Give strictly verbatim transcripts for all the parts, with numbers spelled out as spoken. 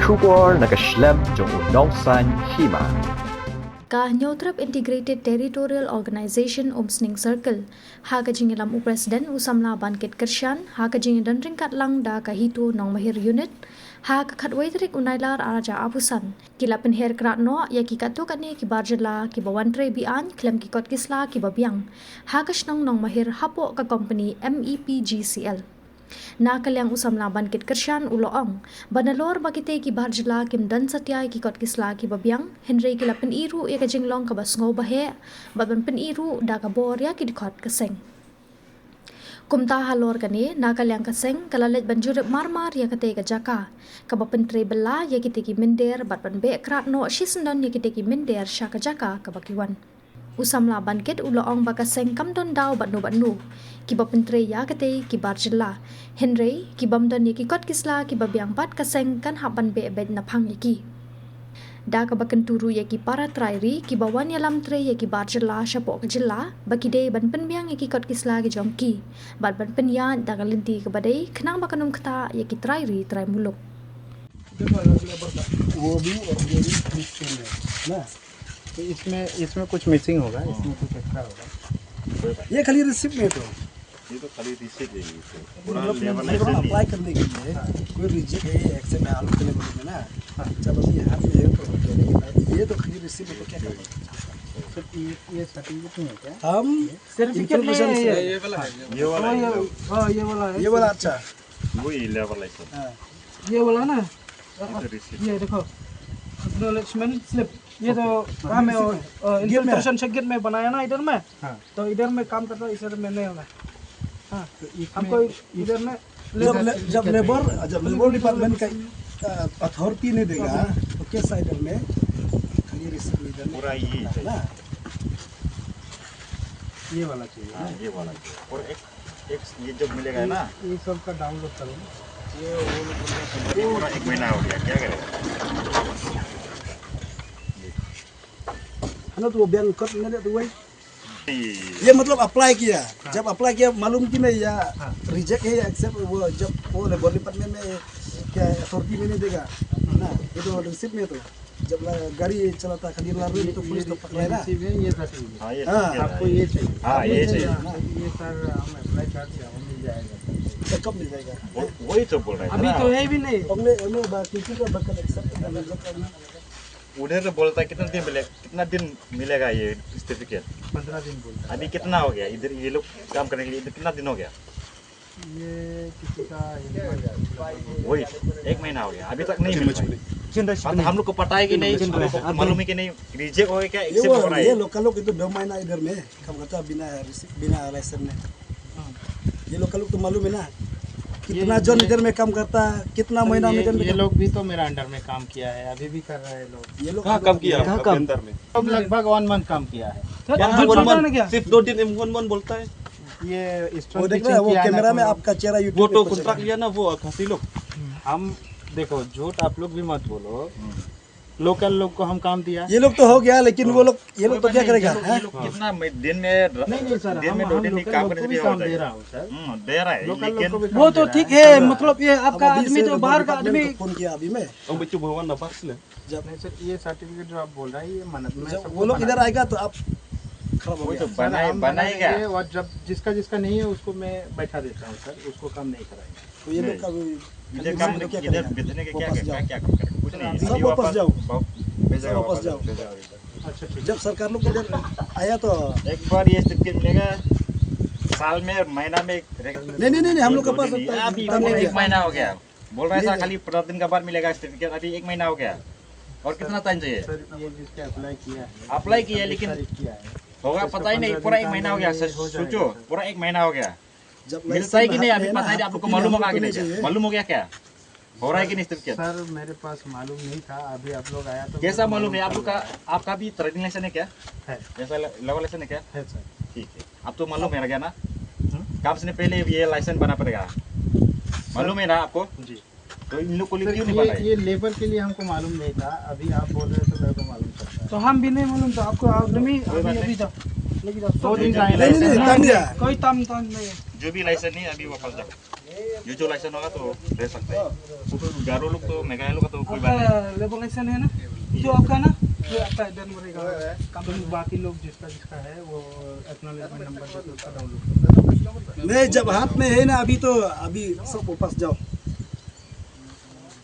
Khubor na ka shlem jong u nongsan hima. Ka Hynñiewtrep Integrated Territorial Organization Umsning Circle, ha ka jingïalam u President u samla Bankit Kyrshan, ha ka jingdon ryngkat lang da ka HITO Nongmahir Unit, ha ka khatwei tarik u Nailar arhajar arphew san, ki la pynher krad noh ïa ki katto katne ki bar jylla kiba wan trei beaiñ khlem ki kot ki sla kiba biang, ha ka shnong Nongmahir hapoh ka kompani M E P G C L. Na ka liang u samla Bankit Kyrshan u la ong ba nalor ba kitei ki bar jylla kim don satia ïa ki kot ki sla kiba biang, hynrei ki la pyni ruh ïa ka jinglong kaba sngewbha heh bad ban pyni ruh da ka bor ïa ki dkhot ka seng. Kumta halor kane, na ka liang ka seng ka la leit ban jurip marmar ïa katei ka jaka kaba pyntrei bylla ïa kitei ki mynder bad ban beh krad noh shisyndon ïa kitei ki mynder sha ka jaka kaba ki wan. U samla Bankit u la ong ba ka seng kam don daw bad no bad no kiba pyntrei ïa katei ki bar jylla, hynrei ki bym don ïa ki kot ki sla kiba biang pat ka seng kan hap ban beh beit na phang ïa ki. Da kaba kyntu ruh ïa ki para trai ri kiba wan ïalam trei ïa ki bar jylla shapoh ka jylla ba ki dei ban pynbiang ïa ki kot ki sla ki jong ki bad ban pynïaid da ka lynti kaba dei khnang ba kan ym ktah ïa ki trai ri trai muluk. वो भी और ये भी मिक्स है ना। तो इसमें, इसमें कुछ मिसिंग होगा, इसमें कुछ एक्स्ट्रा होगा। ये खाली रिसिप्ट में तो ये तो खाली रिसिप्ट है, ये तो पूरा मतलब लेबर लाइसेंस अप्लाई करने के लिए कोई रिजेक्ट है, एक्सेप्ट है, आलू के लेबर में ना। चलो, ये हाथ में है तो हो गया, लेकिन ये तो खाली रिसिप्ट है, तो क्या करना? सर, ये, ये सर्टिफिकेट नहीं है क्या? हम सर्टिफिकेट नहीं है, ये, ये वाला है, ये वाला, हाँ, ये वाला है। ये वाला अच्छा। वही लेबर लाइसेंस। हाँ। ये वाला ना? ये तो रिसीट। ये देखो, एक्नॉलेजमेंट स्लिप। ये तो काम है, ये इंफ्रास्ट्रक्चर सेक्टर में बनाया ना इधर में। हाँ। तो इधर में काम करता है, इधर में नहीं होगा। हाँ। तो इसमें हमको इधर में जब ले-, जब लेबर, जब लेबर डिपार्टमेंट का, अ, अथॉरिटी नहीं देगा, तो कैसा इधर में खाली रिसीट इधर में पूरा ये है ना? ये वाला चाहिए। हाँ, ये वाला चाहिए। और एक एक ये जब मिलेगा ना, ये, ये सब का डाउनलोड करो ना। ये वो लोग बोल रहे हैं, पूरा एक महीना हो गया, क्या करेगा? है ना, तो वो बैंक कट नहीं देते वही। ये मतलब अप्लाई किया, हाँ। जब अप्लाई किया मालूम कि नहीं या हाँ। रिजेक्ट है या एक्सेप्ट, वो जब वो लेबर डिपार्टमेंट में क्या अथॉरिटी में नहीं देगा ना, ये तो रिसिप्ट में तो जब ला-, गाड़ी चलाता खाली ला ये, तो पुलिस ये, तो पकड़े ना। रिसीव है, ये दस रुपये। हाँ, ये हाँ। ठीक है। आपको ये चाहिए। हाँ, ये चाहिए। हाँ, ये सर, हम अप्लाई कर दिया, वो मिल जाएगा। तो कब मिल जाएगा? वो, वही तो बोल रहे हैं अभी ना। तो है भी नहीं। हमने, हमने बात की थी तो बकल एक्सेप्ट करना, रिजेक्ट करना। उधर तो बोलता है, कितना दिन मिले-, कितना दिन मिलेगा ये सर्टिफिकेट? पन्द्रह दिन बोलता है। अभी कितना हो गया इधर, ये लोग काम करने के लिए इधर कितना दिन हो गया? ये किसी का हिम्मत वही, एक महीना हो गया, अभी तक नहीं मिला है। किन रश मतलब, हम लोग को पता है कि नहीं, किन रश? मालूम है कि नहीं, रिजेक्ट हो गया क्या, ये एक्सेप्ट वो, हो रहा है? ये लोकल लोग तो दो महीना इधर में काम करता है बिना रिसी-, बिना लाइसेंस में। हाँ। ये लोकल लोग तो मालूम है ना, ये, कितना जन ये, इधर में काम करता है, कितना महीना में ये, इधर में ये काम लोग भी तो मेरा अंडर में काम किया है, अभी भी कर रहे हैं लोग। ये लोग कहाँ काम किया? कहाँ आपका काम? अंडर में? अब लगभग वन मंथ काम किया है। सर, कहाँ झूठ वन बोल रहा है मंथ? क्या? सिर्फ दो दिन वन मंथ बोलता है। ये वो स्टोन देख रहे हैं, पिचिंग वो किया है कैमरा ना, में तो आपका चेहरा YouTube वो पे तो पहुंचेगा। कॉन्ट्रैक्ट लिया ना, वो खासी लोग। हम्म। हम, देखो, झूठ आप लोग भी मत बोलो। हम्म। लोकल लोग को हम काम दिया। ये लोग तो हो गया, लेकिन वो लोग, ये लोग तो कोई क्या बात नहीं, करेगा, ये लोग, हैं? ये लोग कितना में-, दिन में, नहीं, नहीं सर, दिन हम, में दो हम दिन ही लोकल काम लोग करने को से भी भी हो काम दे जाएगा। रहा हूँ सर। हम्म, दे रहा है, लोकल लोग लेकिन को भी वो काम तो दे रहा ठीक है। है, मतलब ये आपका आदमी तो बाहर का आदमी। फोन किया अभी मैं। Ong bitu bawa na box le. जब नहीं सर, ये सर्टिफिकेट जो आप बोल रहे हैं, ये मन्नत में जब सबको वो लोग बना इधर आएगा तो आप खराब हो वही गया। तो सर, बनाए-, हम बना बनाएगा। देंगे और जब जिसका जिसका नहीं है उसको मैं बैठा देता हूँ सर, उसको काम नहीं कराएंगे। तो ये लोग नहीं। का भी इधर काम क्या इधर करेगा? बैठने के क्या, वापस क्या, जाओ। क्या, क्या करेगा? कुछ नहीं। सब अभी वापस वापस जाओ। वाप-, भेजा सब वापस वापस जाओ। भेजा इधर। अच्छा, ठीक। जब सरकार लोग इधर आया तो एक बार ये सर्टिफिकेट मिलेगा, साल में, महीना में एक नहीं, नहीं, नहीं, नहीं, हम लोग के पास नहीं, अभी काम नहीं एक किया। महीना हो गया। बोल रहा था नहीं, खाली पन्द्रह दिन का बाद मिलेगा सर्टिफिकेट, अभी एक महीना हो गया। और कितना टाइम चाहिए? सर, ये जिसने अप्लाई किया है, अप्लाई किया है, लेकिन तारीख किया है। होगा, इसका पता ही नहीं, पन्द्रह पूरा दिन एक का महीना हो गया, ये सर, हो जाएगा, सोचो, सर। पूरा एक महीना हो गया। जब मिलता है कि नहीं, अभी पता ही नहीं, आपको मालूम होगा कि नहीं? मालूम हो गया क्या? हो रहा है कि नहीं सर्टिफिकेट? सर, मेरे पास मालूम नहीं था, अभी आप लोग आया तो कैसा मालूम है आप लोग का? आपका भी ट्रेडिंग लाइसेंस है क्या? है। ऐसा ल-, लेबर लाइसेंस है क्या? है सर। ठीक है, आप तो मालूम है ना क्या ना? हम्म? काम से पहले ये लाइसेंस बना पड़ेगा, मालूम है ना आपको? जी। तो इन लोग को लिए सर, क्यों नहीं ये, बनाए? ये लेबर के लिए हमको मालूम नहीं था, अभी आप बोल रहे हैं तो मेरे को मालूम चल रहा है। तो हम भी नहीं मालूम था, आपको आदमी कोई बात अभी, नहीं। अभी जाओ, लेके जाओ। दो दिन का नहीं, नहीं, लाइसेंस नहीं, है। तंग है। कोई तंग, तंग नहीं है। जो भी लाइसेंस नहीं, अभी वापस जाओ। ये जो लाइसेंस होगा तो दे सकते हैं। गारो लोग तो, मेघालय लोग का तो कोई बात नहीं। आपका लेबर लाइसेंस है ना? जो आपका ना, जो आपका इधर मरेगा। तुम बाकी लोग जिसका जिसका है, वो एक्नॉलेजमेंट नंबर दे के उसका डाउनलोड करो। नहीं, जब हाथ में है ना, अभी तो, अभी सब वापस जाओ।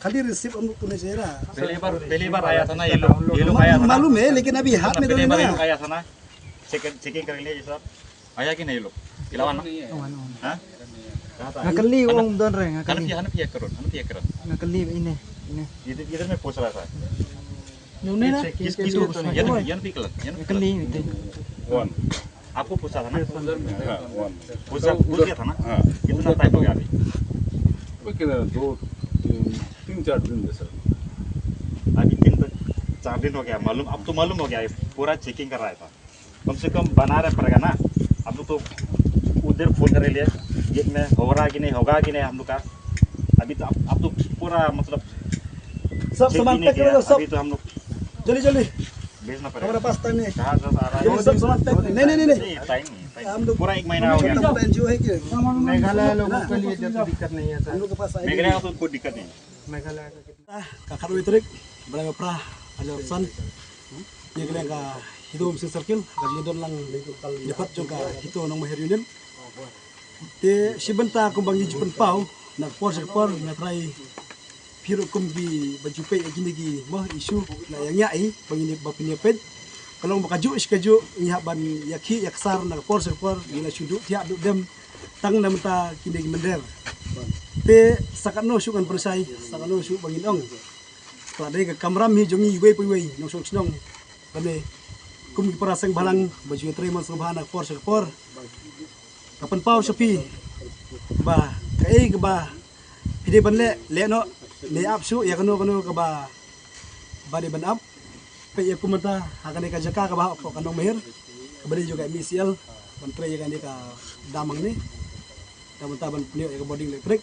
खाली रिसिप्ट हम लोग को नहीं चाहिए ना। पहली बार, पहली बार आया था ना ये लोग, ये लोग आया था ना। मालूम है, लेकिन अभी हाथ में तो पहली नहीं बार ये ना। लोग आया था ना, चेक, चेकिंग कर लिया ये सब। आया कि नहीं ये लोग? इलावा ना? हाँ? कहाँ था? Nga kylli u ong don re, nga kylli. Hana phi, hana phi kron, hana phi kron. Nga kylli ine, ine. इधर, इधर मैं पूछ रहा था। Nune na? किस, किस को पूछना? Yan, yan phi kron, yan phi kron. Nga kylli ite. One। आपको पूछा था ना? हाँ, one। पूछा, पूछ गया था ना? हाँ। कितना टाइम हो गया अभी? वो कितना, दो, तीन, तीन चार दिन है सर। अभी तीन तो चार दिन हो गया, मालूम, अब तो मालूम हो गया, ये पूरा चेकिंग कर रहा था। कम से कम बना रहे पड़ेगा ना, अब तो उधर फोन कर लिया, गेट में हो रहा कि नहीं, होगा कि नहीं हम लोग का। अभी तो अब, अब तो पूरा मतलब सब चेक सामान ही नहीं पैक किया। करो, सब। अभी तो हम लोग जल्दी, जल्दी। भेजना पड़ेगा। हमारे पास टाइम नहीं। जहाज, जहाज आ रहा है। जल्दी सब सामान पैक। नहीं, नहीं, नहीं, नहीं। नहीं, टाइम नहीं, टाइम। हम लोग पूरा एक महीना हो गया। हम लोग एनजीओ है कि मेघालय लोगों के लिए तो दिक्कत नहीं है सर। हम लोग के पास आइडिया मेघालय नहीं। का तो कोई दिक्कत नहीं। मेघालय का कितना? Ka khatwei tarik Bnai Phra, hajar san. Ïa ka liang ka HITO Umsning Circle, ka jingdon lang dkhot jong ka HITO Nongmahir Union. Te shi bynta kumba ngi ju pynpaw na ka por sha ka por, nga trai phi ruh kum ki ba ju peit ïa kine ki mo issue na ïa ngi hi ba ngin ba phin ïa peit. Ka long ba kajuh shi kajuh ngi hap ban ïa khih ïa ksar na ka por sha ka por, ngi la shu duh thiah duh dem tang na mynta kine ki mynder. Te sa katno shuh ngan pynshai, sa katno shuh ba ngin ong. Ka la dei ka kamram hi jong ngi iwei pa iwei, nongshong shnong. Lane kum ki para seng bhalang ba ju ïatrei mon sngewbha na ka por sha ka por. Ka pynpaw sha phi ba kaei kaba phi dei ban leh, leh noh, ne ap shuh ïa kano kano kaba ba dei ban ap. Peit ïa kum mynta ha kane ka jaka kaba hapoh ka Nongmahir kaba dei jong ka MeECL ban trei ïa kane ka dam hangne. Te mynta ban pynïoh ïa ka bording elektrik.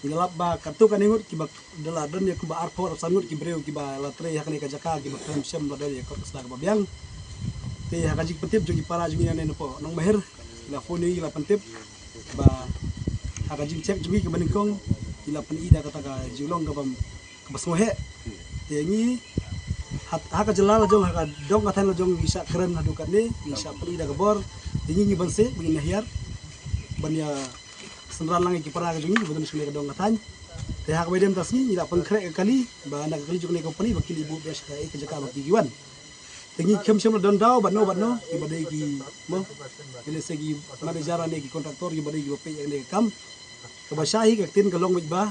Ngi la lap ba katto katne ngut kiba da la don ïa kumba arphew arphew san ngut ki briew kiba la trei ha kane ka jaka kiba khlem shem la don ïa ka kot ka sla kaba biang. Te ha ka jingpyntip jong ki para jong ngi nangne napoh Nongmahir, ki la phone ïa ngi, ki la pyntip ba ha ka jingcheck jong ngi kaba nyngkong ki la pyni da kata ka jinglong kaba, kaba sngewheh. Te ngi ha, ha ka jylla la jong, ha ka dong ka thaiñ la jong ngi shah kren haduh katne, ngi shah pyni da ka bor. Te ngi, ngi ban seh, ba ngin hiar ban ïa synran lang ïa ki para ka jong ngi ba don sha kane ka dong ka thaiñ. Te ha kaba ïadei mynta sngi ngi la pynkhreh ka kali ba na ka kali jong kane ka company ba ki leit buh beit sha kaei ka jaka ba ki wan. Te ngi khlem shym la don daw bad no bad no kiba dei ki mo, ki lehse ki manager ne ki contractor kiba dei kiba peit ïa kane ka kam. Kaba shai hi ka ktien ka long beit ba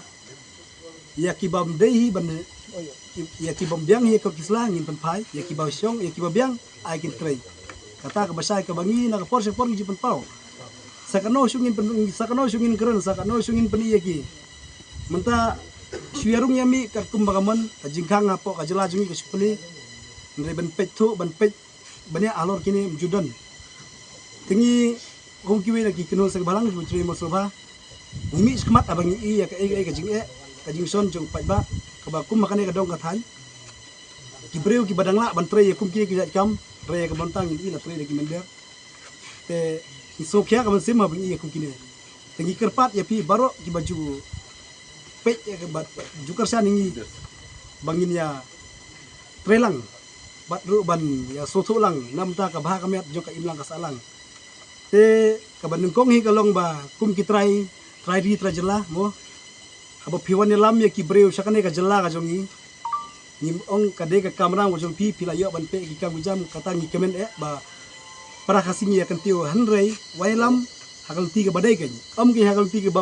ïa ki bym dei hi ban, ïa ki bym biang hi ïa ka kot ki sla ngin pynphai, ïa ki ba shong, ïa ki ba biang ai kin trei. Kata kaba shai kaba ngi na ka por sha ka por ngi ju pynpaw. Sa kano shu ngin pyn, sa kano shu ngin kren, sa kano shu ngin pyni ïa ki. Mynta shu ïarung ïa mih katkum ba ka mon, ka jingkhang hapoh ka jylla jong ngi ka shu plie. Hynrei ban peit thuh, ban peit ban ïa halor kine ym ju don. Te ngi kum kiwei na ki kynhun seng bhalang kiba trei mon sngewbha, ngi mih shakhmat haba ngi i ïa kaei kaei ka jingeh ka jingshon jong u paidbah kaba kum ha kane ka dong ka thaiñ. Ki briew kiba dang lah ban trei ïa kum kine ki jait kam, trei ïa ka bynta ngin i la trei da ki mynder. Te ngi sngewkhia ka mynsiem haba ngi i ïa kum kine. Te ngi kyrpad ïa phi baroh kiba ju peit ïa kaba ju kyrshan ïa ngi ba ngin ïa trei lang bad ruh ban ïa sngewthuh lang na bynta ka bha ka miat jong ka imlang ka sahlang. Te kaba nyngkong hi ka long ba kum ki trai, trai ri trai jylla mo, haba phi wan ïalam ïa ki briew sha kane ka jylla ka jong ngi, ngim ong ka dei ka kamram ka jong phi, phi la ïoh ban peit ki kam ki jam, kata ngi kmen eh ba para Khasi ngi ïa kyntiew, hynrei wan ïalam ha ka lynti kaba dei kein, ym kein ha ka lynti kaba,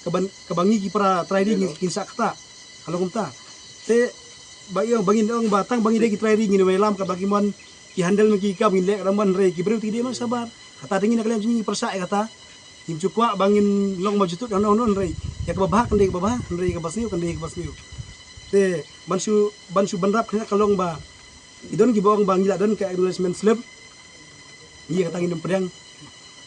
kaba, kaba ngi ki para trai ri ngi kin shah ktah. Ka long kumta. Te ba ïa ba ngin ong ba tang ba ngi dei ki trai ri ngin wan ïalam kaba ki mon ki handle ma ki kam ngin leh ka dang ban, hynrei ki briew te ki dei man shabar. Kata te ngi na ka liang jong ngi ngi pyrshah ïa kata. Ngim ju kwah ba ngin long ma ju tuh hano hano, hynrei ïa kaba bha kan dei kaba bha, hynrei ïa kaba sniew kan dei kaba sniew. Te ban shu, ban shu bynrap kane ka long ba ngi don kiba ong ba ngi la don ka acknowledgement slip. Ngi kata ngin ym pdiang.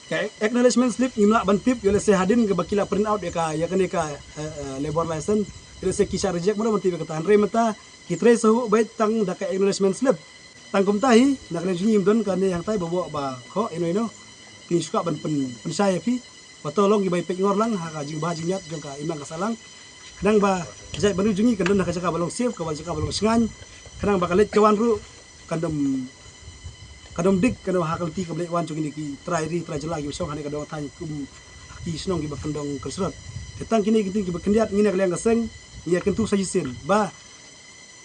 Ka acknowledgement slip ngim lah ban tip ïoh lehse hadien kaba ki la print out ïa ka, ïa kane ka, eh, eh, labour license. Ïoh lehse ki shah reject, mano ban tip ïa kata, hynrei mynta ki trei shuh beit tang da ka acknowledgement slip. Tang kumta hi na ka liang jong ngi ngim don kane hangtai ba bok ba khoh ino ino. Ngi shu kwah ban pyn, pynshai ïa phi. Ba to long kiba peit ngor lang ha ka jingbha jingmiat jong ka imlang ka sahlang. Khnang ba jait bynriew jong ngi kan don ha ka jaka ba long safe, ka ba jaka ba long shngaiñ. Khnang ba ka leit ka wan ruh kan dum kan dum dik, kan dum ha ka lynti ka ba leit wan jong kine ki trai ri trai jylla kiba shong hane ka dong thaiñ kum ha ki shnong kiba kyndong kynshrot. Te tang kine ki ting kiba khyndiat ngi na ka liang ka seng ngi ïa kyntu sa shisien ba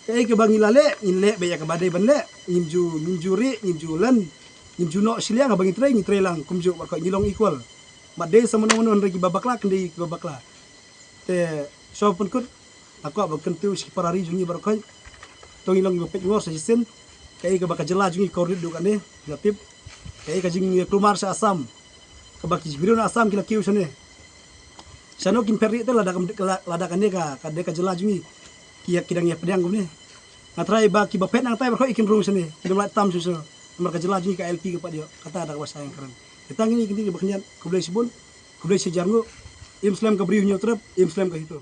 kaei kaba ngi la leh ngin leh beit ïa kaba dei ban leh. Ngim ju, ngim ju rieh, ngim ju len, ngim ju noh shiliang. Haba ngi trei ngi trei lang kumjuh, baroh ngi long equal. Mat dei sa mano mano, hynrei kiba bakla kan dei kiba bakla. Te shuwa pynkut nga kwah ban kyntu sha ki para ri jong ngi baroh, to ngin long kiba peit ngor sa shisien. Kaei kaba ka jylla jong ngi ka kordit duh kane, la tip. Kaei ka jingkulmar sha Assam, kaba ki briew na Assam ki la kiew shane. Shano kin phet rieh te lada ka, lada kane ka, ka dei ka jylla jong ngi ki ïa, ki dang ïa pdiang kumne. Nga trai ba kiba phet nangtai baroh kin rung shane, ki dang lait tam shuh shuh. Namar ka jylla jong ngi ka I L P ka pat ïoh, kata da kaba shai kren. Te tang kine ki ting kiba khyndiat, khublei shibun, khublei shihajar nguh. Im slem ka Bri Hynñiewtrep, im slem ka HITO.